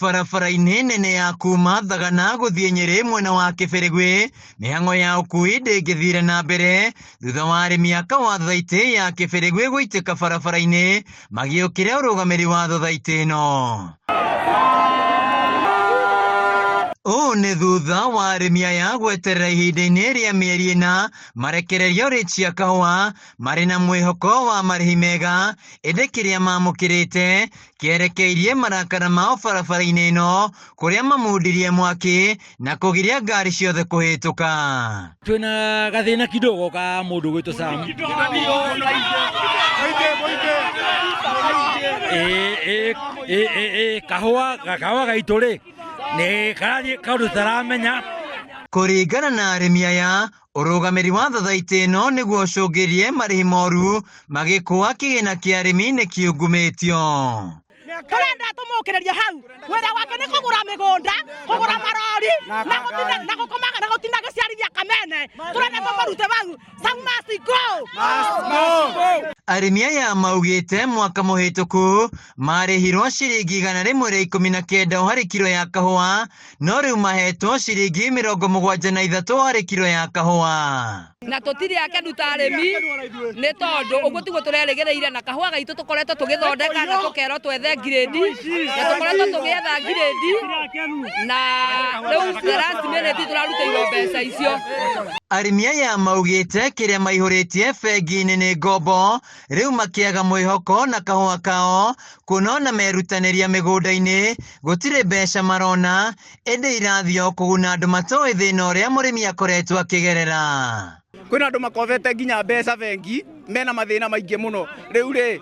Barabara-inĩ nene ya kuma Thagana gũthiĩ Nyĩrĩ mwena wa Kĩbĩrĩgwĩ, mĩhang'o ya ũkui ndĩngĩthire na mbere thutha wa arĩmi a kahũa thothaitĩ ya Kĩbĩrĩgwĩ gũitĩka barabara-inĩ magĩũkĩra ũrũgamĩrĩri wa thothaitĩ ĩno. Ũũ nĩ thutha wa arĩmi aya gweterera ihinda-inĩ rĩa mĩeri ĩna marekererio rĩti ya kahũa marĩ na mwĩhoko wa marĩhi mega, ĩndĩ kĩrĩa mamũkĩrĩte kĩerekeirie marakara mao barabara-inĩ ĩno kũrĩa mamundirie mwaki na kũgiria ngari ciothe kũhĩtũka. Twĩna gathĩna kidogo ka mũndũ gwĩtwo Sam. Ĩ kahũa kahũa gaitũ rĩ nĩ karathiĩ kaũndũ tũtaramenya. Kũringana na arĩmi aya, ũrũgamĩri wa thothaitĩ ĩno nĩguo ũcũngĩrie marĩhi moru magĩkũa kĩgĩna kĩa arĩmi nĩ kĩungumĩtio. Tũrenda tũmũkĩrĩrie hau. Wĩra wake nĩ kũgũra mĩgũnda, kũgũra marori, na gũtinda na gũkomaga na gũtinda agĩciarithia kamene. Tũrenda tũmũrute hau. Sam must go. Arĩmi aya maugĩte mwaka mũhĩtũku marĩhirwo ciringi 119 o harĩ kiro ya kahũa, no rĩu mahetwo ciringi 73 harĩ kiro ya kahũa. Na tũtirĩ akenu ta arĩmi nĩ tondũ ũguo tiguo tũrerĩgĩrĩire, na kahũa gaitũ tũkoretwo tũgĩthondeka na tũkerwo twethe ngirĩndi, na tũkoretwo tũgĩetha ngirĩndi, na rĩu the last minute tũrarutĩirwo mbeca icio. Arĩmi aya maugĩte kĩrĩa maihũrĩtie bengi-inĩ nĩ ngombo, rĩu makĩaga mwĩhoko na kahũa kao, kuona ona merutanĩria mĩgũnda-inĩ gũtirĩ mbeca marona, ĩndĩ irathiĩ o kũguna andũ matoĩ thĩna ũrĩa mũrĩmi akoretwo akĩgerera. Kwĩna andũ makobete nginya mbeca bengi mena mathĩna maingĩ mũno. Rĩu rĩ,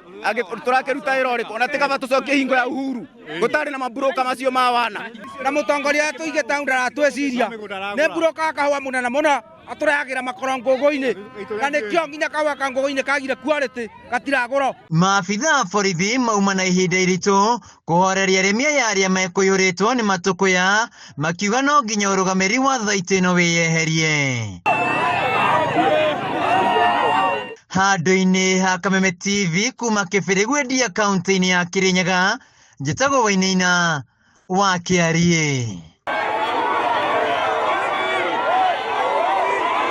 tũrakĩruta wĩra ũrĩkũ? Ona ti kaba tũcokie hingo ya Uhuru gũtarĩ na maburoka macio ma wana. Na mũtongoria tũige town ndaratwĩciria nĩ buroka wa kahũa mũnene mũno atũrehagĩra makoro ngũngũ-inĩ, na nĩkĩo nginya kahũa ka ngũngũ-inĩ kagire quality gatiragũrwo. Maabitha a borithi mauma na ihinda iritũ kũhoreria arĩmi aya arĩa mekũiyũrĩtwo nĩ matũkũya, makiuga no nginya ũrũgamĩrĩri wa thothaitĩ ĩno wĩyeherie. Handũ-inĩ ha Kameme TV kuma Kĩbĩrĩgwe Ndia kaunti-inĩ ya Kĩrĩnyaga, njĩtagwo Wainaina wa Kĩariĩ.